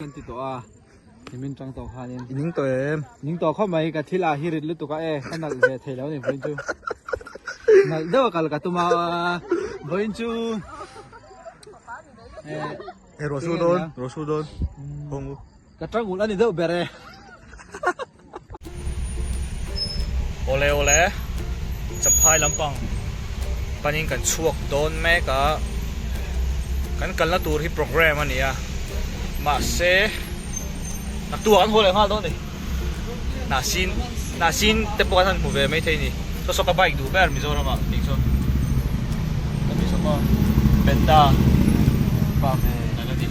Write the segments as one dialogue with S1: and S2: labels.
S1: kan ti tawh a nimin tang tawh khanin
S2: I ning tawh em?
S1: Ning tawh khawp mai ka thil ah hi rit lutuk a e ka nalh ve thei lo ni vawiin chu nalh deuh a kal ka tum a vawiin chu eh
S2: Hei ruah su dawn ruah su dawn hawng u.
S1: Ka tang ulh a ni deuh ber e.
S2: Awle awle Champhai lampang panin kan chhuak dawn mek a kan kalna tur hi program a ni a mahse naktuah kan haw leh nghal dawn a ni Hnahsin Hnahsin te pawh kan han hmu ve maithei a ni saw saw ka bike duh ber Mizoram ah tih chuan ka ti sawk a Benta
S1: pa ve
S2: ka ti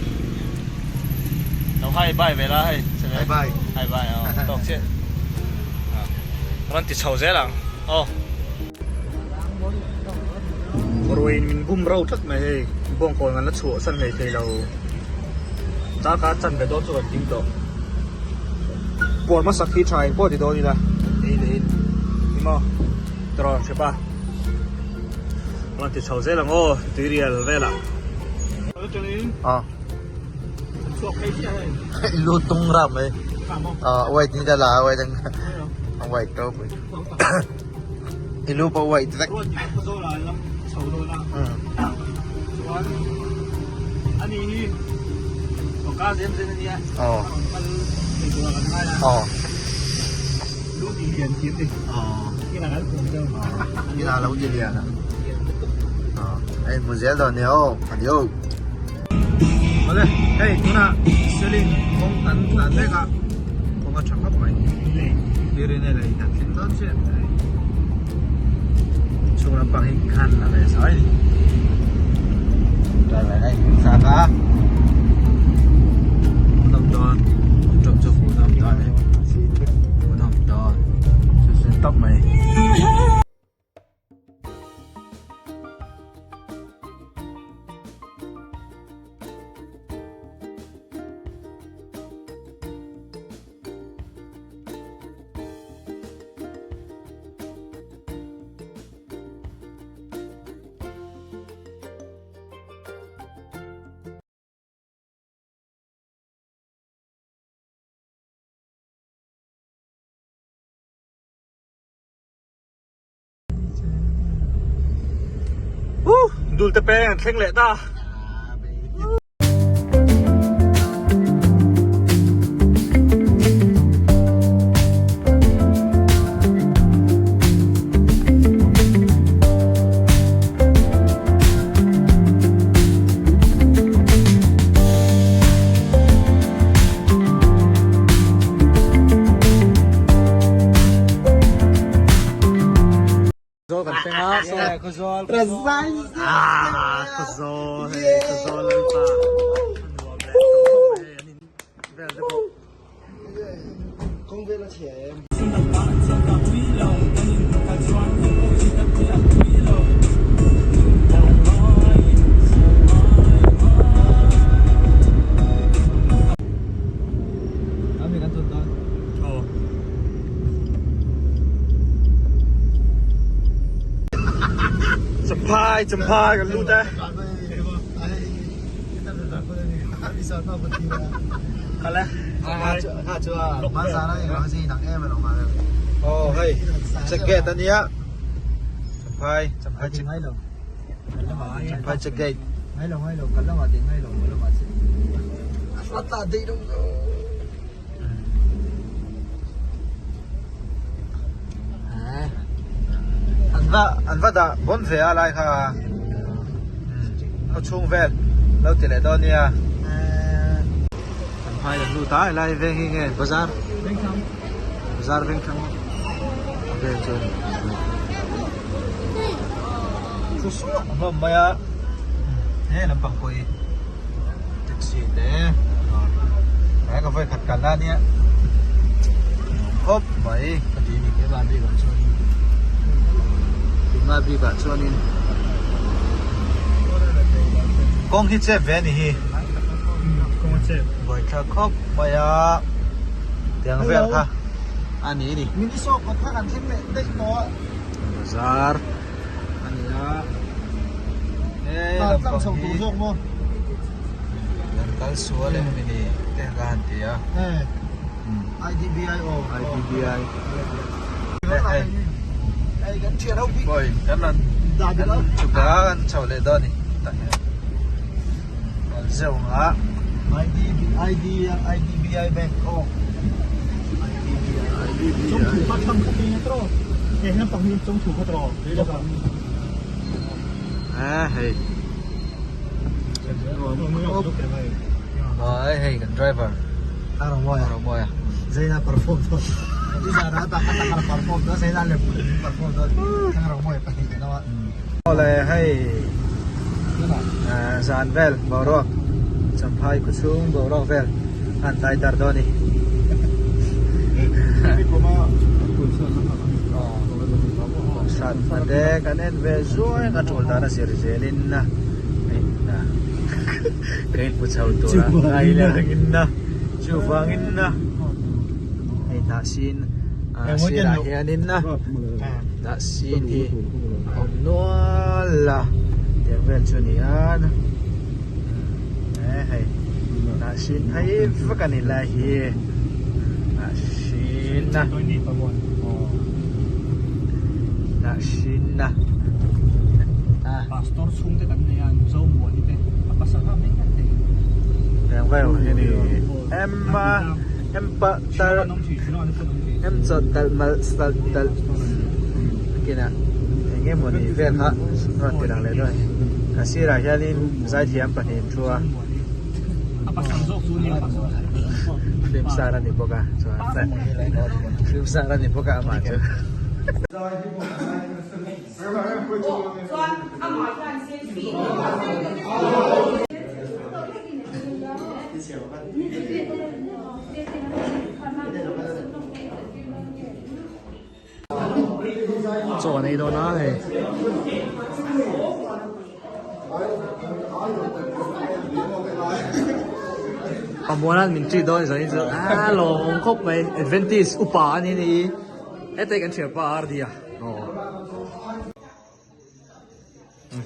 S2: lo hi bye ve la hei
S3: Hi bye
S2: hi bye aw tawk chiah rawn ti chho zel ang aw Ruiin min bum ro tlat mai hei bawngkawn kan la chhuah san hlei thei lo darkar chan ve dawn chu kan ding tawh puan hmasak hi tha eng pawh ti dawn ila ei leh in ni maw tawrh ang hrepa rawn ti chho zel ang aw tuirial velah
S3: ah lu tung ram mai ah white ni ta la white ang white to pui i lu pawh white vek aw aw ina lo ti lian a hei hmu zel dawn nia aw adieu
S2: awle hei tunah selling kawng kan tlan mek a kawng a tha khawp mai tuirin a lei kan thleng dawn chiah chhung lampang hi khan a ve zai a ni
S3: driver a in thlak a
S2: hmuhnawm dawn ṭawp chu hmuhnawm dawn e hmuhnawm dawn chu chu tawp mai. Dul te peng an thleng leh ta.
S1: Khawzawl kan thleng a, saw Khawzawl,
S2: Ah, Khawzawl, hei Khawzawl lalpa. A nuam leh tawh khawp mai hei an in vel te pawh.
S3: Kawng vel a chhia em?
S2: Champhai, Champhai kan lut e. Kal e.
S3: Oh hei, check gate ania. Champhai, Champhai check. Champhai check gate. An va an va dah bawn ve a lai kha khaw chhung vel lo ti leh dawn nia kan hmai an lut a helai veng hi nge bazar bazar veng thlang vel chu a ni thu suah hlawm mai a he lampang pawh hi taxi te he ka vawi khat kalna ania khawp mai ka ti ni keimah bik ah chuanin keimah bik ah chuanin kawng hi chep ve a ni hi
S1: kawng a chep
S3: buaithlak khawp mai a tiang vel kha a ni ni bazar a ni a he lampang hi kan kal sual em ni te. te ka han ti a.
S1: IDBI aw.
S3: IDBI. Oi, kan rawn kan chhuk a kan chho leh dawn a ni tah hian kal zeuh ang a.
S1: ID IDBI bank aw. IDBI.
S3: A hei. Ai hei kan driver Aromoya
S1: Zaina perform to Zaina ta ka ta perform to Zaina le perform to Aromoya pahnih kan awa
S3: Awle hei zan vel boruak Champhai khuchhung boruak vel an tlai dar dawn a ni. Sat te kan en ve zuai a tul dan a zir zel in a ka inhmu chho tur a ngai leh angin a chuvangin a hei hnahsin a sirah hianin a hnahsin hi a awm nual a tiang vel chu a ni a hei hnahsin phei vek a ni lai hi hnahsin a hnahsin a
S1: Pastor chhungte kan nei a Mizo muani te a pasal ha mai mai thei.
S3: Tiang vel hi ni em a em pa tal em chawt talh malh talh talh kinah eng emawni vel kha rawn ti lang leh dawn a ni. A sirah hianin zaithiam pahnih an thu a film star a ni bawk a chuan film star a ni bawk a amah chu.
S2: Chaw an ei dawn a hei. Pamuana'n min treat dawn zanin chu a lawm khawp mai Adventist upa a ni ni heta hi kan thianpa RD a aw.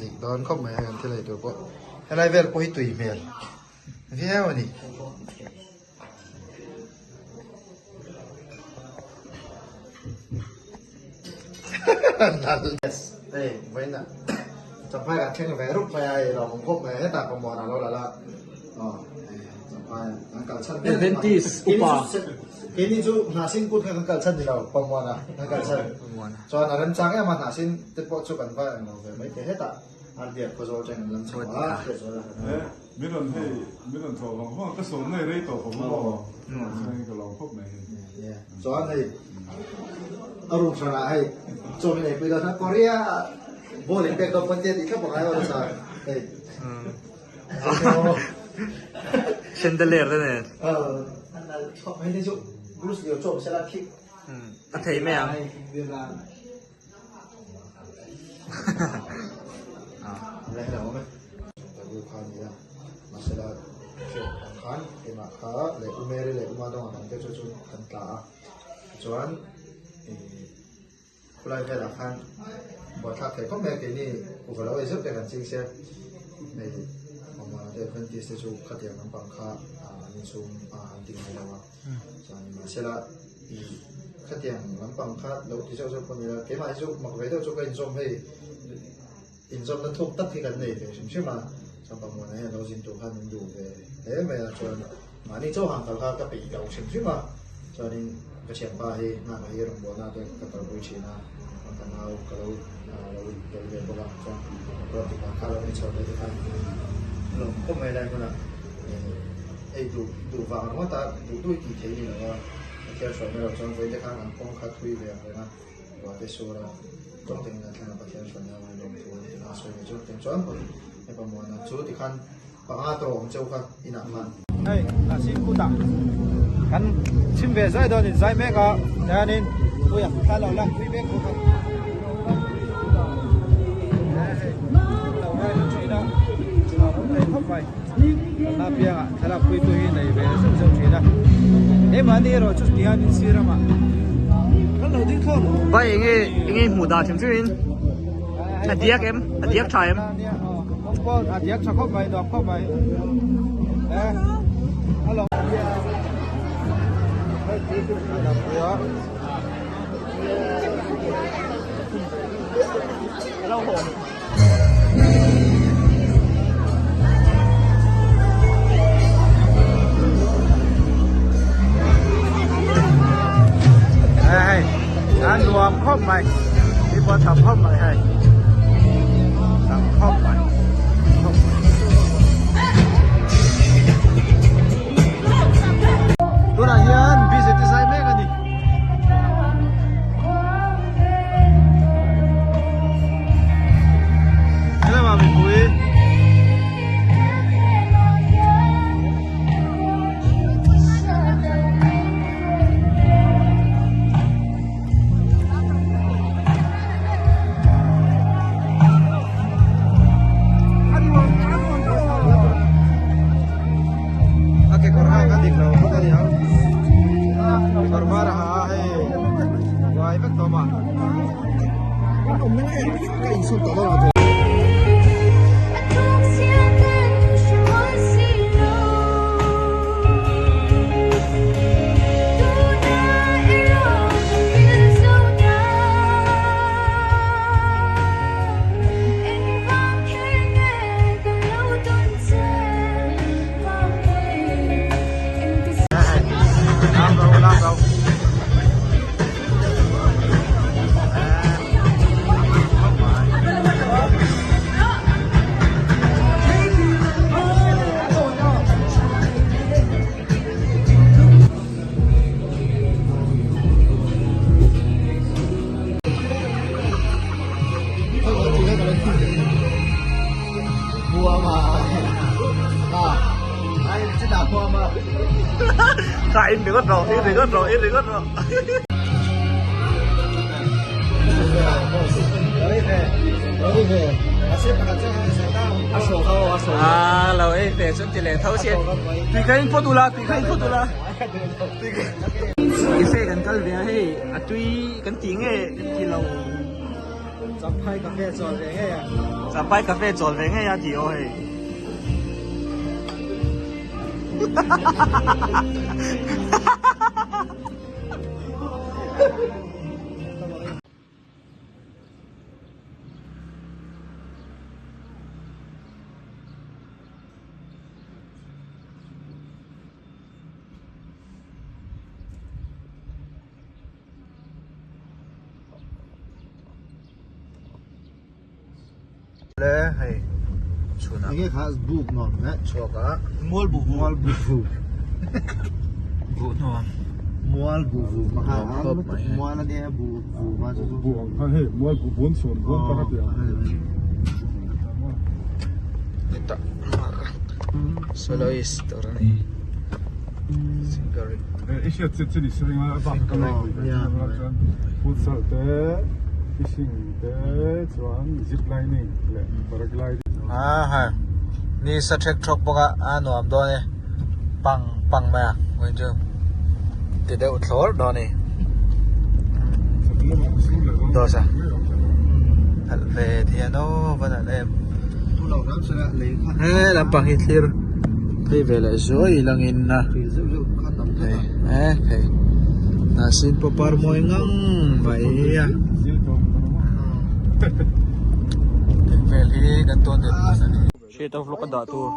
S3: Dik dawn khawp mai a kan thil ei tur pawh helai vel pawh hi tui hmel viau a ni. Yes, hei vawiin ah champhai kan thleng ve rup mai a hei lawmawm khawp mai a hetah pawimawh a lo la la aw champhai kan kal chhan ber
S2: Adventist upa
S3: keini chu hnahsin kut kha kan kal chhan ni lo pawimawh a kan kal chhan chuan a remchang em a hnahsin te pawh chu kan va englo ve mai thei hetah Ardiat khawzawl atangin an lam chho a hriatzual a
S4: kan Min rawn hei, min rawn thawh vang vang a, ka sawm nei rei tawh khawp maw? Chuan ka lawm khawp mai hei.
S3: Chuan hei, a room hranah hei, chaw min eipui dawn a, Korea ball in pek dawn pawn tia tih thlap a ngai lo nasa hei.
S2: Chandelier te nen.
S3: A nalh khawp mai hei chu Bruce Lee chaw sela thik.
S2: A thei mai ang.
S3: Khatiang lampang kha lo ti zeuh zeuh pawh ni la, keimah hi chu mak ve deuh chu ka inzawm hei, inzawmna thuk tak hi kan nei ve hrim hrim a, chuan Pamuana hian lo zin tur khan min duh ve hle mai a, chuan mahni chaw hang kal kha ka peih lo hrim hrim a, chuanin ka thianpa hi nghakah hi rawngbawlna te ka kalpui thin a, ka nau ka lo lo tel ve bawk a, chuan ruat tikah kha lo ni chho ve te khan a lawm khawp mai lai hmunah. Ei duh duh vang ringawt a, duh duh i tih theih ni lo a, Pathian hruaina lo chuan vawi te khan an kawng kha thui ve ang reng a, ruah te sur a, tawng tengin an thleng a, Pathian hruaina a lawm thu an a sawi ve chu teng chuan hepa muana chu tikhan panga tawh awm cheu kha inah khan.
S1: Hei a sin kutah kan chhim ve zai dawn in zai mek a tihianin puia thla lo la pui mek bawk a. Na piangah thlalak puitu hi nei ve zeuh zeuh thin a keimahni erawh chu tihianin sir ramah kan lo ding thlawm
S2: Vai enge enge hmuh dan hrim hrim in a diak em a diak tha em
S1: a diak tha khawp mai nuam khawp mai eh. Hei a nuam khawp mai mi pawh tam khawp mai hei tam khawp mai tunah hian busy ti zai mek a ni. Helama mipui A kekawr hak a dik lo bawk a ni ang kekawr var a ha a hei uai vek tawh mah.
S2: In ringawt rawh, in ringawt rawh, in ringawt rawh. Ah, lo ei ve chuan ti leh tho che. Tui kha in phawt ula, tui kha in phawt ula. Cafe kan kal ve a hei, a tui kan tih nge kan ti lo.
S1: Champhai cafe chawl ve ngei a.
S2: Champhai cafe chawl ve ngei a tih aw hei.
S1: Le hei chhunah
S3: Enge kha buk nuam le
S1: chhuak a
S2: Mual bu vu
S3: mual bu vu
S2: bu nuam
S3: mual bu vu ma kha
S1: Nuam khawp mai.
S3: mual a nia bu vu ma chu
S4: Bu ang khan hei mual bu bun chhun bun pakhat ang.
S1: Hetah soloist tur a ni singer
S4: I hriat chiat chu ni se ringa a bak ka like ve chuan futsal te fishing te chuan zip lining leh paragliding.
S1: A ha ni sa thek thawk bawk a a nuam dawn e pang pang mai a vawiin chu ti deuh thlawr dawn a ni dawsa phalh ve thei an aw va nalh em he lampang hi thlir phei ve leh zuai langin a hei e hei hnahsin pawh par mawi ngang mai a. Eng vel hi kan tawn den hmun a ni.
S2: Hriata vlog a dah tur.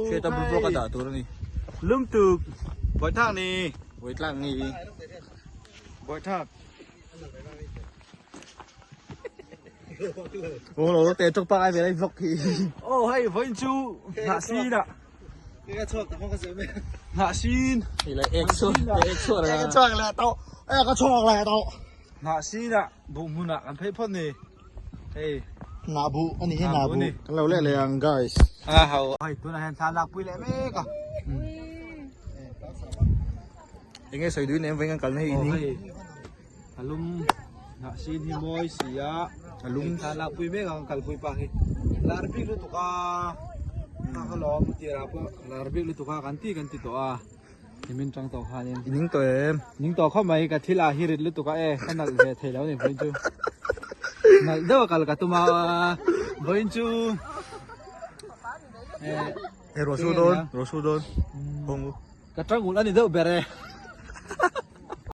S2: Hriata vlog a dah tur a ni.
S1: Lumtuk Bawihthak ni.
S2: Bawihtlak ni.
S1: Bawihthak.
S2: Aw lo te chok pa ai ve lai vlog hi. Oh hei vawiin chu hnah sin ah. Hnah sin. Hei lai ek chhuak ek chhuak
S3: Ek chhuak leh tawh. Ek a chhuak leh tawh.
S1: Hnah sin ah buh hmun ah kan phei phawt ni. Hei.
S3: Hnah buh a ni hi hnah buh.
S1: Kan lo leh leh ang guys. A ho. Hei tunah hian thla lak pui leh mek a.
S2: Enge sawi duin em vawiin kan kalna hi ini.
S1: A lum hnah sin hi mawi si a. A lum thla lak pui mek ang kalpui pa hi. Lar bik lutuk a. Kha ka lawm tirah pawh lar bik lutuk a kan ti kan ti tawh a. Nimin tang tawh khanin.
S2: I ning tawh em?
S1: Ning tawh khawp mai ka thil ah hi rit lutuk a e ka nalh ve thei lo ni vawiin chu. Nalh deuh a kal ka tum a vawiin chu
S2: E rawh su dawn, rawh su dawn. Hawng u.
S1: Ka tang ulh a ni deuh ber e.